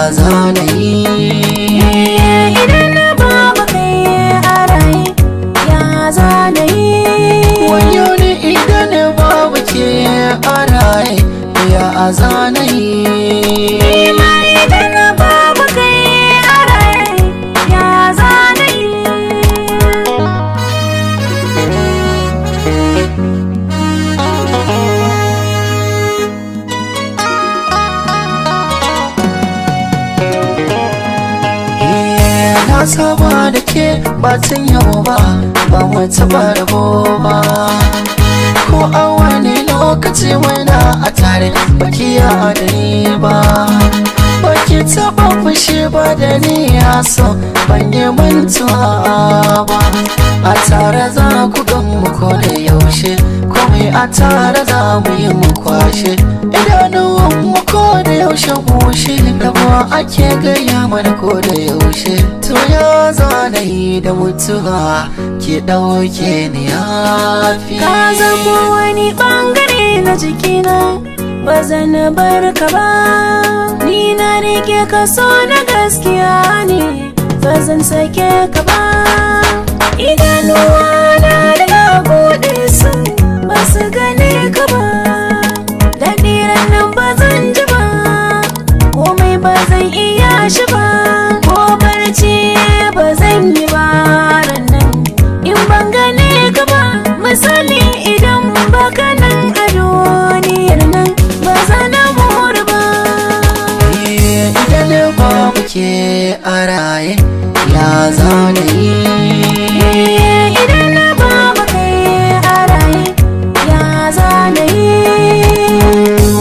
ya zanayi. Idan na babu kai a raye ya zanayi. Wayo ni idan babu ke a raye ya zanayi. Nima idan na babu kai a raye ya zanayi. Na saba da ke batun yau ba, ba mu taɓa rabo ba. Ko a wani lokaci muna a tare baki ya da ni ba. Baki taɓa fushi ba da ni ya so ban yi mantuwa ba. A tare za ku gan mu ko da yaushe, komai a tare za mu yi mu kwashe. Idanuwan mu ko da yaushe bushe, rabuwa ake gaya mana ko da yaushe. To ya zanayi da mutuwa ke ɗauke ni yafi. Ka zama wani bangare na jikina, ba zan bar ka ba. Ni na rike ka so na gaskiya ne, ba zan sake ka ba. Idanuwa na da na buɗe su, ba su gane ka ba. Daɗi nan ba zan ji ba, komai ba zan iya shi ba. Ko barci ba zan yi ba nan in ban gane ka ba. Misali idan baka nan a duniyar nan, ba za na more ba. Idan babu ke a raye ya zanayi. Idan na babu kai a raye ya zanayi.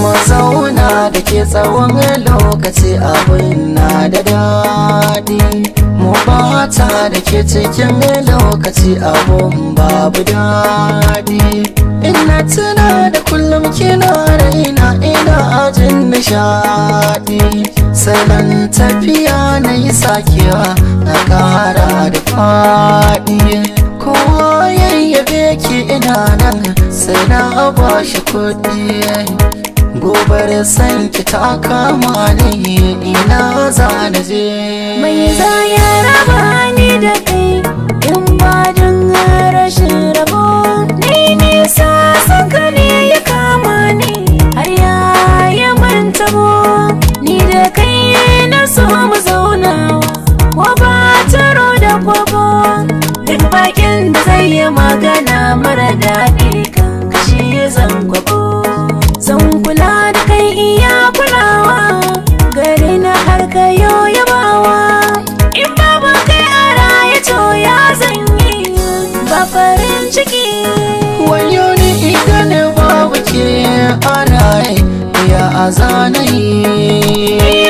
Mu zauna da ke tsawon lokaci abin na da daɗi. Mu bata da ke cikin lokaci abun babu daɗi. Ina tuna da kullum kina raina ina ajin nishaɗi. Salon tafiya na yi sakewa na ƙara da faɗi. Kowa yayyabe ki ina nan sai na ba shi kuɗi. Gobar sanki ta kama ni ina za na je. Mai za ya raba ni da kai in ba don rashin rabo. Ni nisa son ka ne ya kama ni har ya yi mantabo. Ni da kai na so mu zaunawa ko ba taro da kwabo. Duk bakin da zai yi magana mara daɗi kan kashi zan kwabo. Zan kula da kai iya kulawa, gari na har ka yabawa. In babu kai a raye to ya zan yi ba farin ciki. Wayo ni idan babu ke a raye ya zanayi.